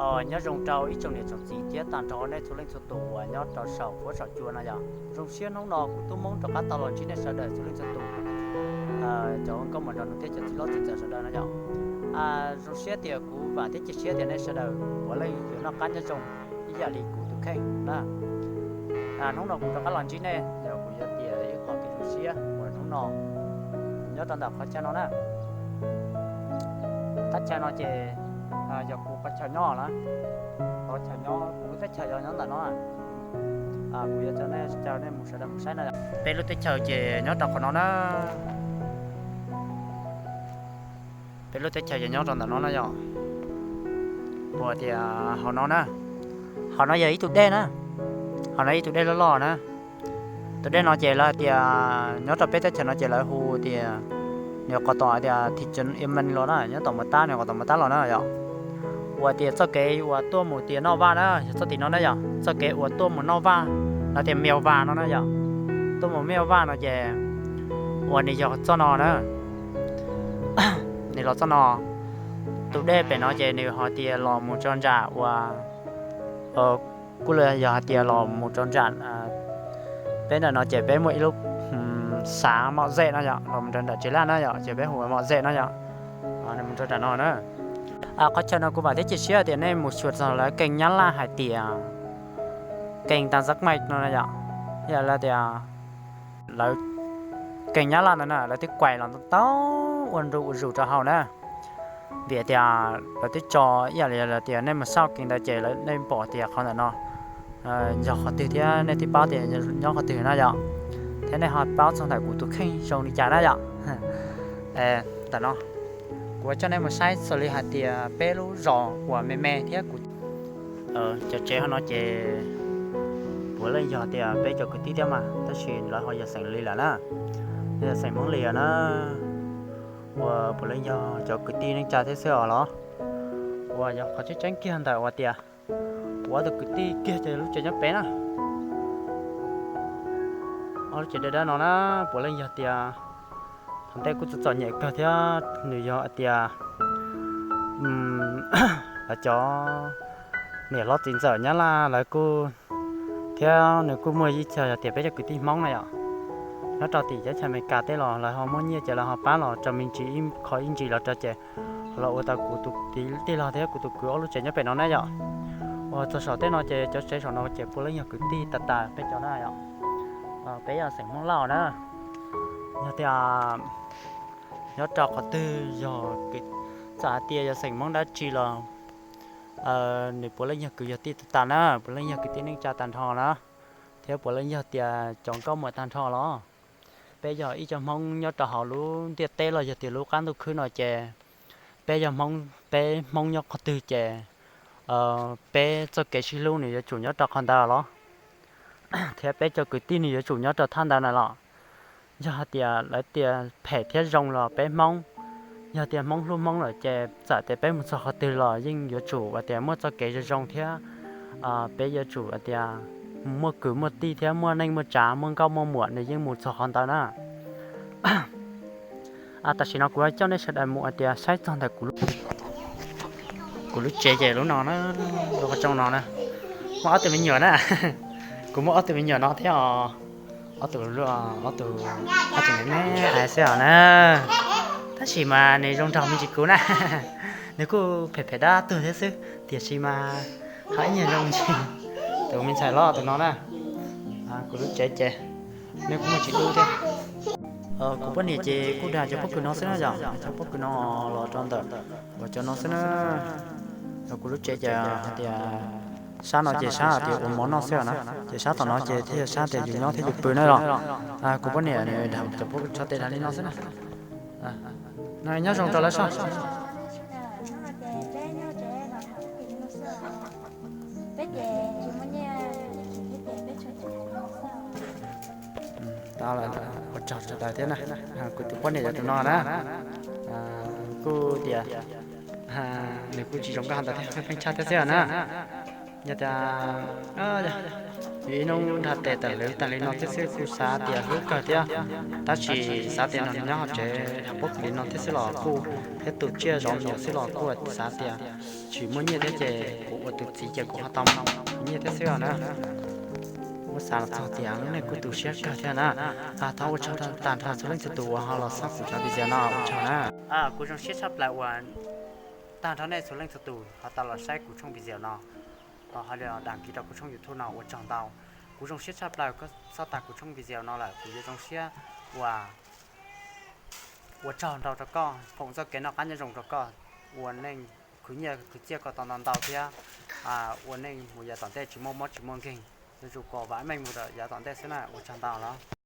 Nyob zoo rau ib tsoom niam tsoom txiv thiab tag nrho nej txhua leej txhua tus uas nyob rau saum huab saum cua no yom. Zoo siab hnub no kuv tub Hmoob rov qab tau los ntsib nej sawv daws txhua leej txhua tus, cov nkauj muam nraug nus thiab cov txiv hlob txiv ntxawm sawv daws no yom. Zoo siab tias kuv vam thiab cia siab tias nej sawv daws puav leej yuav noj qab nyob zoo ib yam li kuv tus kheej na. Hnub no kuv rov qab los ntsib nej, yog kuv yuav tias ib qho kev zoo siab uas hnub no nyob rau ntawm qhov chaw no na. Qhov chaw no ces yog kuv qhov chaw nyob na, qhov chaw nyob, kuv lub teb chaws yog nyob ntawm no. Kuv yuav coj nej, coj nej mus sawv daws mus saib na. Peb lub teb chaws ces nyob rau qhov no na. Peb lub teb chaws ces nyob rau ntawm no na yom. Uas tias hauv no na, hauv no yog ib tug dej na, hauv no ib tug dej loj loj na. Tus dej no ces lawv hais tias nyob rau peb teb chaws no ces lawv hu tias, nws qhov tom hais tias thim tsev Iman los na, nyob tom Mos Tab, nws qhov tom Mos Tab los na yom. Uas tias txoj kev uas tuaj mus tias noj vaj na, yog txoj tim no na yom, txoj kev uas tuaj mus noj vaj, lawv tias Miaj Vaj no na yom. Tuaj mus Miaj Vaj no ces uas nws yog txoj no na. Nws los txoj no, tus dej pem no ces nws ho tias los mus rau nram uas, kuj yog hais tias los mus rau nram, peb ntawm no ces peb muaj ib lub xav Mom Zem no yom, los mus rau nram Tsev Laj na yom, ces peb hu Mom Zem no yom. Nws mus rau nram no na. Qhov chaw no kuv vam thiab cia siab tias nej mus xyuas txog lawv keej Nyab Laj hais tias keej Tag Zab Maij no na yom. Yog lawv tias lawv keej Nyab Laj ntawd na lawv twb kuais los ntau ntau ua nru ua zus rau hauv na. Vim tias lawv twb tso ib yam li tias nej mus xauj keej ntawd ces nej pom tias qhov ntawm no yog qhov twg thiab nej twb paub tias nyob qhov twg na yom. Thiab nej ho paub txog ntawm kuv tus kheej zoo li cas na yom. Ntawm no kuv coj nej mus saib xws li hais tias peb lub zos uas me me thiab kuv cov tsev hauv no ces puav leej yog tias peb cov kwv tij thiab mas, tab sis lawv ho yog xeem Lis lawm na, yog xeem Hmoob Lis lawm na. Uas puav leej yog cov kwv tij neej tsa thiab xwb os los. Uas yog qhov tseeb tseeb kiag ntawm uas tias kuv ob tug kwv tij kiag ces lub tsev nyob pem na. Ob lub tsev dawb dawb no na, puav leej yog tias thaum ntej kuj txom txom nyem kawg thiab nws yog hais tias lawv cov niam hlob txiv ntxawm Nyab Laj lawv kuj, thiab nws kuj muaj ib co yog tias peb cov kwv tij Hmoob na yom, nyob rau tim teb chaws Amelikas teb los lawv ho muaj nyiaj ces lawv ho pab los rau me ntsis ib qho ib ntsis los rau ces los ua tau kuv tus tij laug thiab kuv tus kwv ob lub tsev nyob pem no na yom. Uas txog saum tej no ces cov tsev saum no ces puav leej yog kwv tij tas tas peb cov na yom. Peb yog xeem Hmoob Lauj na. Yog tias nyob rau qhov twg yog, txawm hais tias yog xeem Hmoob dab tsi los nws puav leej yog kwv yog tij tas tas na, puav leej yog kwv tij neej tsa tag nrho na, thiab puav leej yog tias cov nkauj muam tag nrho los. Peb yog ib co Hmoob nyob rau hauv lub ntiaj teb los yog tias lub qab ntuj khwb no ces peb yog Hmoob, peb Hmoob nyob qhov twg ces peb txoj kev sib hlub nws yuav tsum nyob rau qhov ntawd los, thiab peb cov kwv tij nws yuav tsum nyob rau thaj ntawd na los. Yog hais tias lawv tias phem thiab zoo los peb Hmoob, yog tias Hmoob hlub Hmoob lawm ces txawm tias peb mus txog qhov twg los yeej yuav tsum uas tias muaj txoj kev zoo zoo thiab peb yuav tsum hais tias muaj kwv muaj tij thiab muaj neej muaj tsav muaj nkauj muaj muam nws yeej mus txog qhov ntawd na. Tam sim no kuv coj nej sawv daws mus hais tias saib txog ntawm kuv lub tsev ces lub no na, lub qhov rooj no na, muaj ob tug me nyuam na. Kuv muaj ob tug me nyuam no thiab os. Ob tug, ob tug, ob tug me me xwb os na. Tab sis mas nws zoo nraug me ntsis kuv na. Nws kuj phem phem dab tuag thiab xwb, tiam sis mas haj yam zoo ntsis. Tus me ntxhais loj tus no na, kuv lub tsev ces nws kuj muaj tsis dub thiab. Kuv poj niam ces kuj dag cov pob kws no xwb na yom, cov pob kws no los rau ntawm uas cov no xwb na. Kuv lub tsev ces hais tias sab no ces sab hais tias ua mov noj xwb na, ces sab tom no ces thiaj yog sab tias yus nyob thiab yus pw na yom. Kuv poj niam nws dag cov pob kws tso tes dag li no xwb na. Nyob zoo rau lawv soj. Ua tsaug sawv daws thiab na. Kuv tus poj niam yog tus no na, kuj tias nws kuj tsis zoo nkauj ntawd thiab, pheej tshaj thiab xwb na. Yog tias, yog Ib hnub nrog tes tawm lawv tag li no thiab xwb kuj xav tias hlub kawg thiab, tab sis xav tias nrog nyob hauv tsev pob kws li no thiab xwb los kuj thiab tu tsiaj zov me nyuam xwb los kuj xav tias tsis muaj nyiaj thiab ces kuv ua tus txiv ces kuv ho tau nyiaj thiab xwb os na. Kuv xav los txog tias nej kuj tu siab kawg thiab na. Thov ua tsaug tag nrho txhua leej txhua tus uas ho los saib kuv cov video no, ua tsaug na. Kuv zoo siab tshaj plaws uas tag nrho nej txhua leej txhua tus ho tau los saib kuv tshooj video no, ho li dam kiv rau kuv tshooj YouTube no, ua tsaug ntau. Kuv zoo siab tshaj plaws koj txhob tag kuv tshooj video no lawm, kuv yuav zoo siab ua ua tsaug ntau rau koj, foom txoj kev noj qab nyob zoo rau koj, ua neej khwv nyiaj khwv txiaj koj tau ntau ntau thiab ua neej mus yav tom ntej tsis muaj mob tsis muaj nkeeg, yuav tsum kom vam meej mus rau yav tom ntej xwb na, ua tsaug ntau los.